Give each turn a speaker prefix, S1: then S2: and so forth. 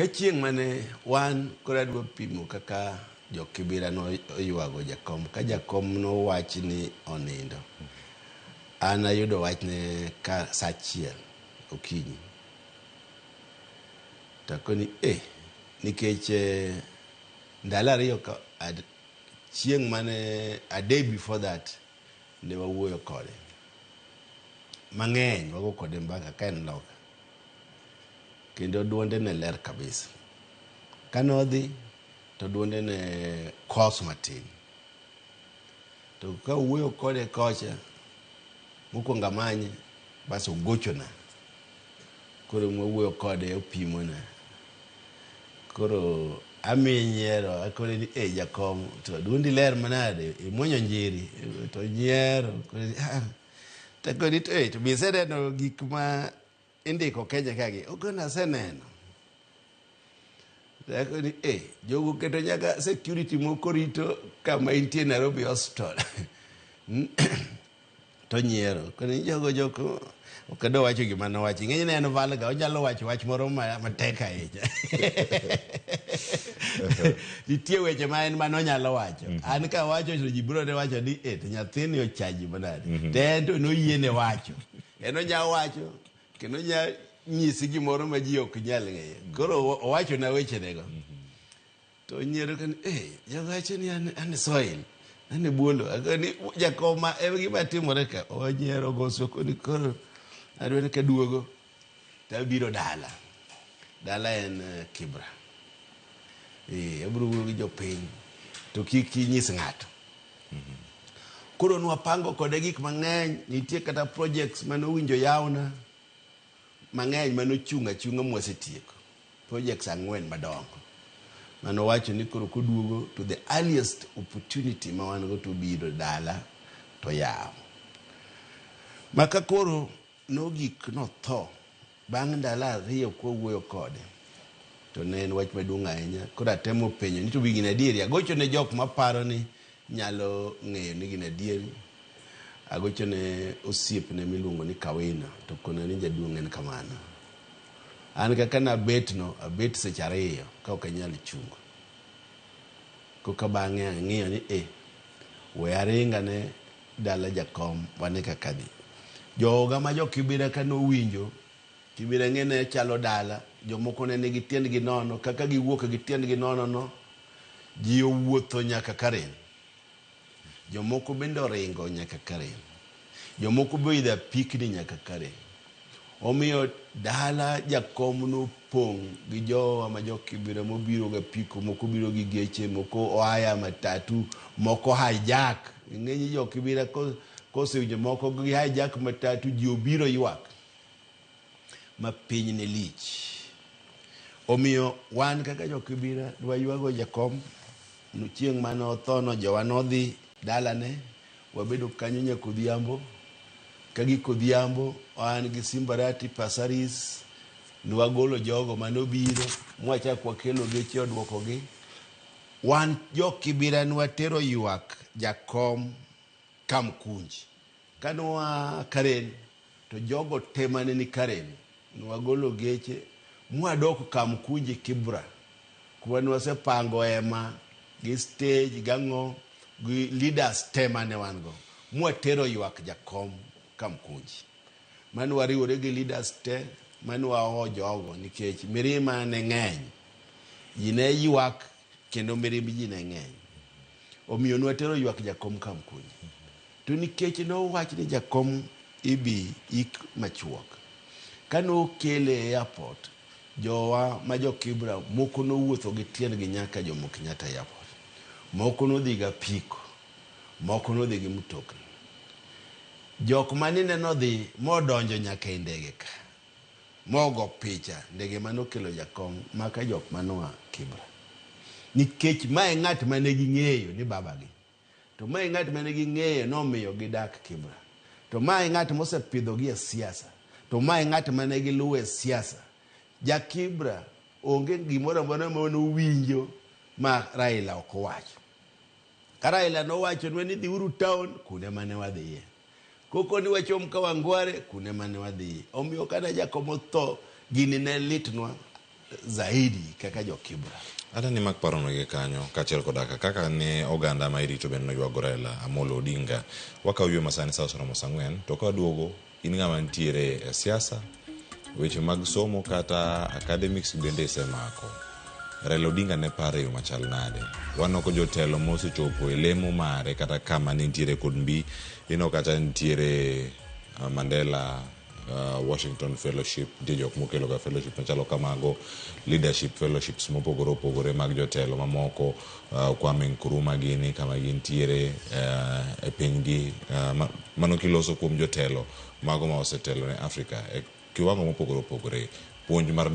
S1: Ka chieng' mane wan koro adwa pimo kaka jo Kibera noywago jakom, ka jakom nowach ni onindo, an ayudo wachne ka saa achiel okinyi. To akoni eh, nikech ndalo ariyo ka chieng' mane a day before that ne wawuoyo kode mang'eny, wago kode mbaka ka en loka. Kendo duonde ne ler kabisa. Kane odhi to duonde ne kos matin. To ka wuoyo kode kocha, mokwongo amanye, bas ogochona. Koro mwawuoyo kode opimona. Koro amiye nyiero, akone ni eh jakom, to duondi ler manade, imuonyo njiri, to nyiero. Koro ni, ah. To akone ni, eh, to be iseneno gik ma indiko Kenya kagi? Okone aseneno. To akone ni, eh, jogo keto nyaka security moko rito kama intie Nairobi Hospital. To nyiero. Kone jogo joko ok adwa wacho gima nowacho. Ing'eny en valga, onyalo wacho wach moro matek ahinya. Nitie weche ma en mano onyalo wacho. An ka wacho to ji biro ne wacho ni eh, to nyathini ochaji manade. To en to noyiene wacho. En onya wacho kendo onya nyisi gimoro ma ji ok nyal ng'eyo. Koro owacho na wechenego. To nyiero kani, eh, jogo wacho ni an soil, an e buolo. Akoni jakoma e gima timore ka. Onyiero goso koni koro adwa ni kaduogo to abiro dala. Dala en Kibra. Eh, abiro wuoyo gi jopiny to kik inyis ng'ato. Koro nwapango kode gik mang'eny, nitie kata projects mane owinjo yawna mang'eny mane ochung' achung'a mwasetieko. Projects ang'wen madongo. Mane owacho ni koro koduogo to the earliest opportunity ma wan go to obiro dala to yawo. Maka koro nogik notho bang' ndalo ariyo kwawuoyo kode to ne en wach maduong' ahinya. Koro atemo penjo ni to be gini adieri? Agocho ne jok maparo ni nyalo ng'eyo ni gini adieri. Agocho ne osiepne miluongo ni Kawina to kona ni jaduong' en kamano. An kaka nabet no, abet seche ariyo ka ok anyal chungo. Koka bang'e ang'iyo ni eh, we aring ane dala jakom wane kaka dhi. Joga ma jo Kibera ka nowinjo, Kibera ng'e ne chalo dala, jomoko ne nigi tiendgi nono, kaka giwuok gi tiendgi nono no, ji owuotho nyaka Karen. Jomoko bende oringo nyaka Karen. Jomoko be oidho apikni nyaka Karen. Omiyo dala jakom nopong' gi jowa ma jo Kibera mobiro gi apiko, moko biro gi geche, moko oaya matatu, moko hijack. Ing'e jo Kibera kosewinjo moko gi hijack matatu, ji obiro ywak ma piny ne lich. Omiyo wan kaka jo Kibera dwaywago jakom chieng' mane otho no jowa nodhi dalane, wabedo kanyo nyaka odhiambo. Ka gik odhiambo an gi Simbarati Pasaris nwagolo jogo mane obiro mwachak wakelo geche oduokogi. Wan jo Kibera nwatero ywak jakom Kamkunji. Kane waa Karen to jogo te mane ni Karen nwagolo geche mwadok Kamkunji Kibra kuma nwasepango hema gi stage gang'o gi leaders te mane wan go mwatero ywak jakom Kamkunji. Mane wariwore gi leaders te mane waho jogo nikech mirima ne ng'eny. Ji ne ywak kendo mirimb ji ne ng'eny. Omiyo nwatero ywak jakom Kamkunji. To nikech nowach ni jakom ibi ik machuok, kane okele e airport, jowa ma jo Kibra moko nowuotho gi tiendgi nyaka Jomo Kenyatta Airport. Moko nodhi gi apiko, moko nodhi gi mtokni. Jok mane ineno dhi modonjo nyaka e ndege ka, mogo picha ndege manokelo jakom maka jok manoa Kibra. Nikech mae ng'at mane ging'eyo ni babagi. To mae ng'at mane ging'eyo nomiyo gidak Kibra. To mae ng'at mosepidhogi e siasa. To mae ng'at mane giluwo e siasa. Ja Kibra onge gimoro amora ma nowinjo ma Raila ok owacho. Ka Raila nowachonwa ni dhiuru town, kune mane wadhiye. Koko ni wachom Kawangware, kune mane wadhiye. Omiyo kane Jakom otho, gini ne litnwa. zaidi kaka jo-Kibra.
S2: Ata ni mak parono gi kanyo kaachiel koda kaka ne oganda ma irito bende noywago Raila Amolo Odinga. Wakawo ywe masani sa oseromo sa 4 to ka waduogo in ng'ama nitiere e siasa, weche mag somo kata academics bende isemako. Raila Odinga ne paro e yo machal nade? Waneno ko jotelo mosechopo e lemo mare kata kama ne nitiere kod mbi, ineno kata nitiere Mandela Washington Fellowship, nitie jok mokelo ga fellowship machalo kamago, leadership fellowships mopogore opogore mag jotelo mamoko, Kwame Nkrumah gini kama gintiere e pinygi, mano kiloso kuom jotelo mago ma osetelo ne Africa e kiwango mopogore opogore. Puonj mar